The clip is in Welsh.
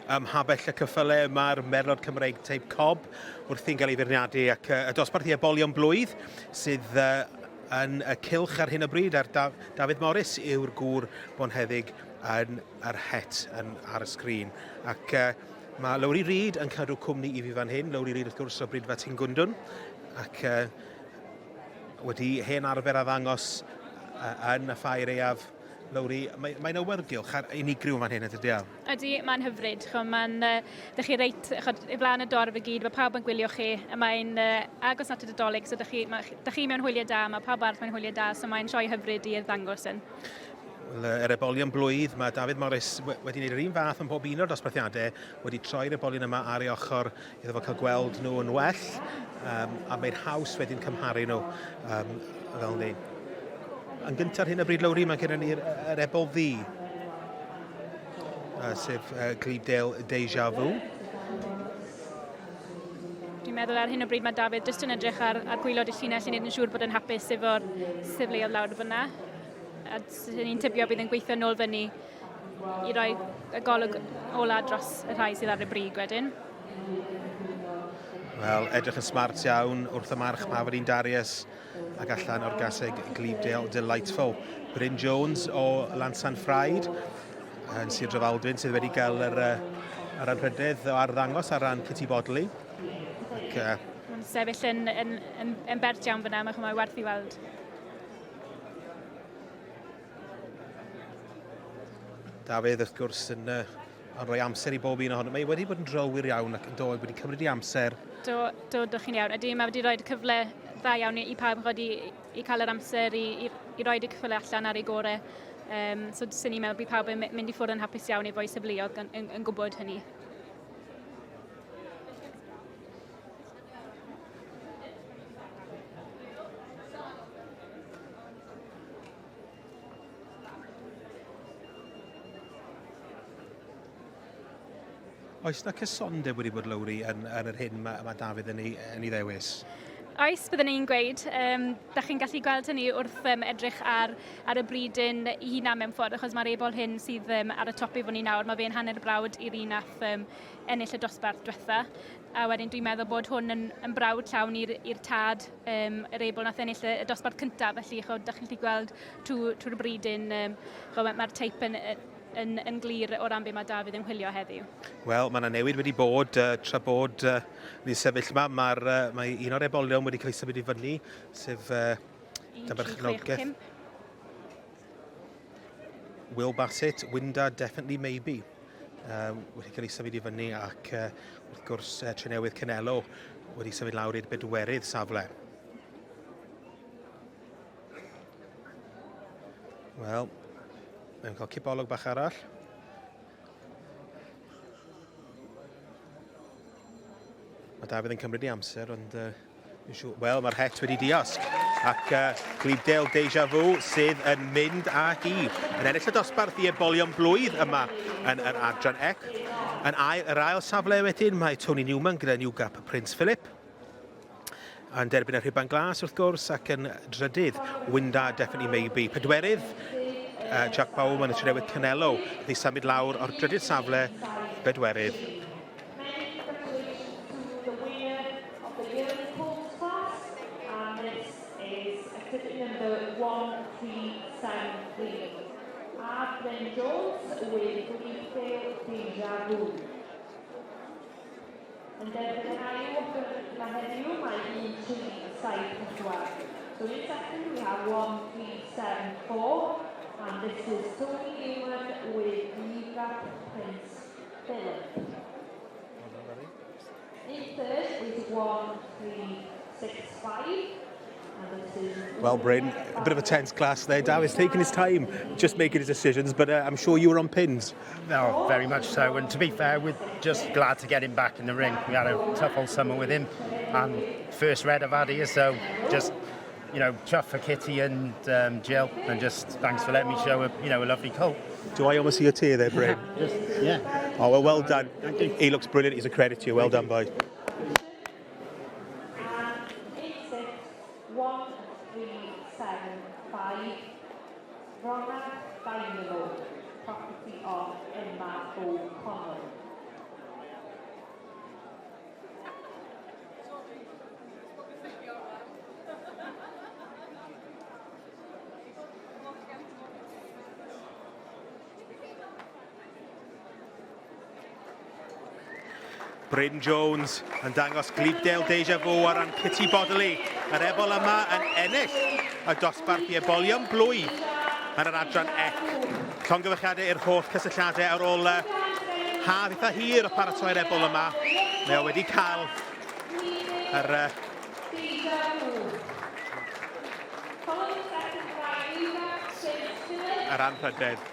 ym Mhabell y Cyffyle. Mae'r Merlod Cymreig teip Cob wrthi'n cael ei feirniadu ac y dosbarth i ebolion blwydd sydd yn y cylch ar hyn o bryd a'r Dafydd Morris yw'r gŵr bonheddig yn yr het yn, ar y sgrin. Ac mae Lowri Reid yn cadw cwmni i fi fan hyn. Lowri Reid wrth gwrs o Bridfa Tingwndwn ac wedi hen arfer a ddangos yn y ffair aeaf. Lowri, mae'n mae awyrgylch ar unigryw fan hyn, ydy o? Ydy, mae'n hyfryd. Mae'n, dych chi reit, chod, i flaen y dorf i gyd, mae pawb yn gwylio chi, a mae'n agos at y Dolig, so dych chi, ma, dych chi mewn hwyliau da, mae pawb arall mewn hwyliau da, so mae'n sioe hyfryd i ddangos yn. Wel, yr ebolion blwydd, mae Dafydd Morris wedi gwneud yr un fath yn pob un o'r dosbarthiadau, wedi troi'r ebolion yma ar ei ochr iddo fo cael gweld nhw yn well, um, a mae'n haws wedyn cymharu nhw um, fel ni. Yn gyntaf ar hyn o bryd, Lowri, mae gennym ni'r yr ebol ddu, sef Glebedale Deja Vu. Dwi'n meddwl ar hyn o bryd mae Dafydd jyst yn edrych ar, ar gwylod y llinell i wneud yn siŵr bod yn hapus efo'r sefleoedd lawr fyna. A ni'n tybio bydd yn gweithio nôl fyny i roi y golwg ola dros y rhai sydd ar y brig wedyn. Wel, edrych yn smart iawn wrth y march Maverin Darius ac allan o'r gaseg Glebedale Delightful. Bryn Jones o Lansanffraid yn Sir Drefaldwyn sydd wedi cael yr, yr anrhydedd o arddangos ar ran Kitty Bodley. Ac, Mae'n sefyll yn, yn, yn, yn bert iawn fyna, mae'n werth i weld. Dafydd, wrth gwrs, yn, uh, yn rhoi amser i bob un ohono. Mae wedi bod yn drylwyr iawn ac yn dod, wedi cymryd i amser. Do, do, do chi'n iawn. Ydy, mae wedi rhoi cyfle dda iawn i, i pawb chod, i, i cael yr amser i, i, i roi y cyfle allan ar ei gorau. Um, so, sy'n ni'n meddwl bydd pawb yn mynd i ffwrdd yn hapus iawn efo'i sefleoedd yn, yn, yn gwybod hynny. Oes na cysondeb wedi bod, Lowri, yn, yn yr hyn mae, mae Dafydd yn ei, yn ei ddewis? Oes, byddwn i'n gweud. Um, da chi'n gallu gweld hynny wrth um, edrych ar, ar y bridyn i hunan mewn ffordd, achos mae'r ebol hyn sydd um, ar y top i fyny nawr, mae fe'n hanner brawd i'r un nath um, ennill y dosbarth diwetha. A wedyn dwi'n meddwl bod hwn yn, yn brawd llawn i'r tad, um, yr ebol nath ennill y, y dosbarth cyntaf, felly chod, da chi'n gallu gweld trwy'r trwy bridyn, um, chod, mae'r ma teip yn, yn, yn glir o ran be mae Dafydd yn chwilio heddiw. Wel, mae yna newid wedi bod uh, tra bod uh, ni'n sefyll yma. Mae'r, uh, mae un o'r ebolion wedi cael ei symud i fyny, sef uh, dyberchnogaeth. Will Bassett, Winda, definitely maybe. Um, wedi cael ei symud i fyny ac uh, wrth gwrs uh, Trenewydd Canelo wedi symud lawr i'r bedwerydd safle. Wel, mae'n cael cipolwg bach arall. Mae Dafydd yn cymryd ei amser, ond uh, Wel, mae'r het wedi diosg. Ac uh, Glebedale Deja Vu sydd yn mynd â hi. Yn ennill y dosbarth i ebolion blwydd yma yn yr adran ec. Yn ail, yr ail safle wedyn mae Tony Newman gyda New Gap Prince Philip. Yn derbyn y rhuban glas wrth gwrs ac yn drydydd Winda Definitely Maybe. Pedwerydd uh, Jack Bowman y Trenewydd Canelo wedi symud lawr o'r drydydd safle bedwerydd. of the yearly colts class, and this is exhibit number 1373. A Bryn Jones with Glebedale Deja Vu. Yn derbyn yr ail wobr yma heddiw mae 1374. So in second we have 1374 and this is Tony Newman with Newgap Prince Philip. In third is 1365. Well, Bryn, a bit of a tense class there. David's taking his time just making his decisions, but uh, I'm sure you were on pins. No, very much so. And to be fair, we're just glad to get him back in the ring. We had a tough old summer with him, and first red I've had here, so just you know, chuffed for Kitty and um, Jill, and just thanks for letting me show a you know a lovely colt. Do I almost see a tear there, Bryn? just yeah. Oh well, well done. Thank you. He looks brilliant. He's a credit to you. Well done, boy. And in six, 1, 3, 7, 5, Rona Dynamo, property of Emma O'Connell. Bryn Jones yn dangos Glebdale Deja Vu ar ran Kitty Bodley. Yr ebol yma yn ennill y dosbarth i ebolion blwydd yn yr adran ec. Llongyfarchiadau i'r holl cysylltiadau ar ôl uh, haf eitha hir o paratoi'r ebol yma. Mae o wedi cael yr uh, yr anrhydedd.